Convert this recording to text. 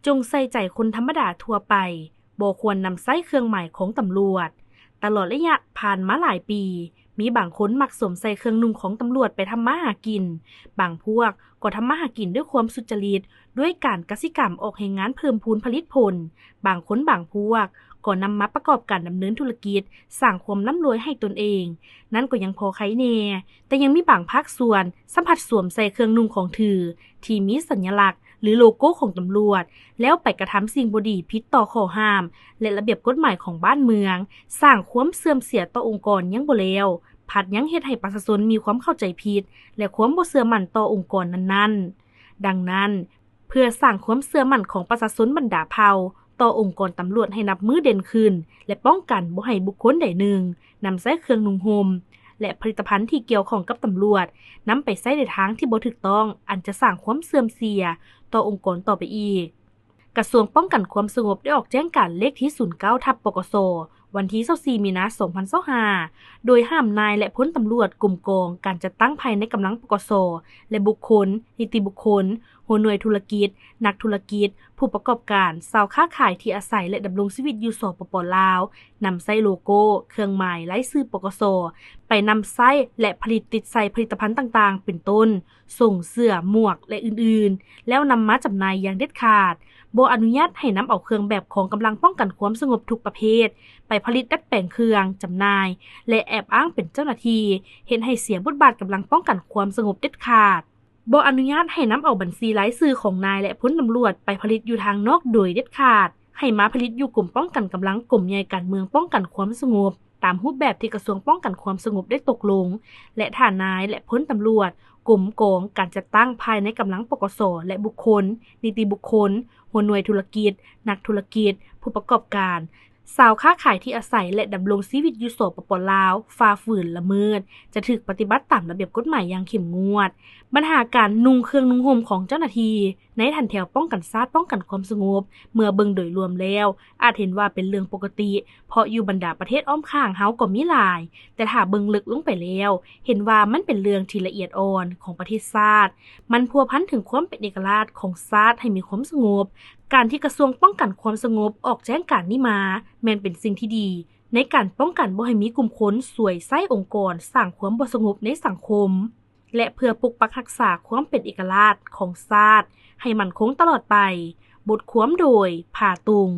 ຈົ່ງໃສ່ໃຈຄົນທຳມະດາທົ່ວໄປ, ບໍ່ຄວນນຳໃຊ້ເຄື່ອງໝາຍຂອງຕຳຫຼວດ. ຕະຫຼອດໄລຍະຜ່ານມາຫຼາຍປີ, ມີບາງຄົນມັກສວມໃສ່ເຄື່ອງນຸ່ງຂອງຕຳຫຼວດໄປທຳມາຫາກິນ. ບາງພວກກໍທຳມາຫາກິນດ້ວຍຄວາມສຸດຈະລິດ, ດ້ວຍການກະສິກຳອອກແຮງງານເພີ່ມພູນຜະລິດຜົນ. ບາງຄົນບາງພວກກໍນຳມາປະກອບການດຳເນີນທຸລະກິດ, ສ້າງຄວາມລ່ຳລວຍໃຫ້ຕົນເອງ. ນັ້ນກໍຍັງພໍໄຄແດ່, ແຕ່ຍັງມີບາງພາກສ່ວນ ສຳພັດສວມໃສ່ເຄື່ອງນຸ່ງຂອງຖື ທີ່ມີສັນຍະລັກ ຫຼື ໂລໂກ້ຂອງຕຳຫຼວດ, ແລ້ວໄປກະທຳສິ່ງບໍ່ດີຜິດຕໍ່ຂໍ້ຫ້າມ ແລະ ລະບຽບກົດໝາຍຂອງບ້ານເມືອງ, ສ້າງຄວາມເສື່ອມເສຍຕໍ່ອົງກອນຍັງບໍ່ແລ້ວ, ພັດຍັງເຮັດໃຫ້ປະຊາຊົນມີຄວາມເຂົ້າໃຈຜິດ ແລະ ຄວາມບໍ່ເຊື່ອໝັ້ນຕໍ່ອົງກອນນັ້ນໆ. ດັ່ງນັ້ນ, ເພື່ອສ້າງຄວາມເຊື່ອໝັ້ນຂອງປະຊາຊົນບັນດາເຜົ່າຕໍ່ອົງກອນຕຳຫຼວດໃຫ້ນັບມື້ເດັ່ນຂຶ້ນ ແລະ ປ້ອງກັນບໍ່ໃຫ້ບຸກຄົນໃດໜຶ່ງ ນຳໃຊ້ເຄື່ອງນຸ່ງຫົ່ມ ແລະ ຜະລິດຕະພັນທີ່ກ່ຽວຂ້ອງກັບຕຳຫຼວດ ນຳໄປໃຊ້ໃນທາງທີ່ບໍ່ຖືກຕ້ອງ, ອັນຈະສ້າງຄວາມເສື່ອມເສຍຕໍ່ອົງກອນຕໍ່ໄປອີກ. ກະຊວງປ້ອງກັນຄວາມສະຫງົບໄດ້ອອກແຈ້ງການເລກທີສູນເກົ້າ ທັບ ປກສ ວັນທີຊາວສີ່ ມີນາ ສອງພັນຊາວຫ້າ ໂດຍຫ້າມນາຍ ແລະ ພົນຕຳຫຼວດກົມກອງການຈັດຕັ້ງພາຍໃນກຳລັງ ປກສ ແລະ ບຸກຄົນ, ນິຕິບຸກຄົນ, ຫົວໜ່ວຍທຸລະກິດ, ນັກທຸລະກິດ, ຜູ້ປະກອບການ, ຊາວຄ້າຂາຍທີ່ອາໄສ ແລະ ດຳລົງຊີວິດຢູ່ ສປປ ລາວ ນຳໃຊ້ໂລໂກ້, ເຄື່ອງໝາຍ, ລາຍຊື່ ປກສ ໄປນຳໃຊ້ ແລະ ຜະລິດຕິດໃສ່ຜະລິດຕະພັນຕ່າງໆ ເປັນຕົ້ນ ສົ້ງ, ເສື້ອ, ໝວກ ແລະ ອື່ນໆ ແລ້ວນຳມາຈຳໜ່າຍຢ່າງເດັດຂາດ. ບໍ່ອະນຸຍາດໃຫ້ນຳເອົາເຄື່ອງແບບຂອງກຳລັງປ້ອງກັນຄວາມສະຫງົບທຸກປະເພດ ໄປຜະລິດດັດແປງເຄື່ອງ, ຈຳໜ່າຍ ແລະ ແອບອ້າງເປັນເຈົ້າໜ້າທີ່, ເຮັດໃຫ້ເສຍບົດບາດກຳລັງປ້ອງກັນຄວາມສະຫງົບເດັດຂາດ. ບໍ່ອະນຸຍາດໃຫ້ນຳເອົາບັນຊີລາຍຊື່ຂອງນາຍ ແລະ ພົນຕຳຫຼວດໄປຜະລິດຢູ່ທາງນອກໂດຍເດັດຂາດ. ໃຫ້ມາຜະລິດຢູ່ກົມປ້ອງກັນກຳລັງ ກົມໃຫຍ່ການເມືອງປ້ອງກັນຄວາມສະຫງົບ ຕາມຮູບແບບທີ່ກະຊວງປ້ອງກັນຄວາມສະຫງົບໄດ້ຕົກລົງ ແລະ ຖ້ານາຍ ແລະ ພົນຕຳຫຼວດ ກົມກອງການຈັດຕັ້ງພາຍໃນກຳລັງ ປກສ ແລະ ບຸກຄົນ, ນິຕິບຸກຄົນ, ຫົວໜ່ວຍທຸລະກິດ, ນັກທຸລະກິດ, ຜູ້ປະກອບການ, ຊາວຄ້າຂາຍທີ່ອາໄສ ແລະ ດຳລົງຊີວິດຢູ່ ສປປ ລາວ ຝ່າຝືນ, ລະເມີດ ຈະຖືກປະຕິບັດຕາມລະບຽບກົດໝາຍຢ່າງເຂັ້ມງວດ. ບັນຫາການນຸ່ງເຄື່ອງນຸ່ງຫົ່ມຂອງເຈົ້າໜ້າທີ່ ໃນຖັນແຖວປ້ອງກັນຊາດ, ປ້ອງກັນຄວາມສະຫງົບ ເມື່ອເບິ່ງໂດຍລວມແລ້ວ ອາດເຫັນວ່າເປັນເລື່ອງປົກກະຕິ, ເພາະຢູ່ບັນດາປະເທດອ້ອມຂ້າງເຮົາກໍມີຫຼາຍ, ແຕ່ຖ້າເບິ່ງເລິກລົງໄປແລ້ວ ເຫັນວ່າມັນເປັນເລື່ອງທີ່ລະອຽດອ່ອນຂອງປະເທດຊາດ. ມັນພົວພັນເຖິງຄວາມເປັນເອກະລາດຂອງຊາດໃຫ້ມີຄວາມສະຫງົບ. ການທີ່ກະຊວງປ້ອງກັນຄວາມສະຫງົບອອກແຈ້ງການນີ້ມາ ແມ່ນເປັນສິ່ງທີ່ດີ ໃນການປ້ອງກັນບໍ່ໃຫ້ມີກຸ່ມຄົນສວຍໃຊ້ອົງກອນສ້າງຄວາມບໍ່ສະຫງົບໃນສັງຄົມ ແລະ ເພື່ອປົກປັກຮັກສາຄວາມເປັນເອກະລາດຂອງຊາດໃຫ້ໝັ້ນຄົງຕະຫຼອດໄປ. ບົດຄວາມໂດຍ ພາຕຸງ.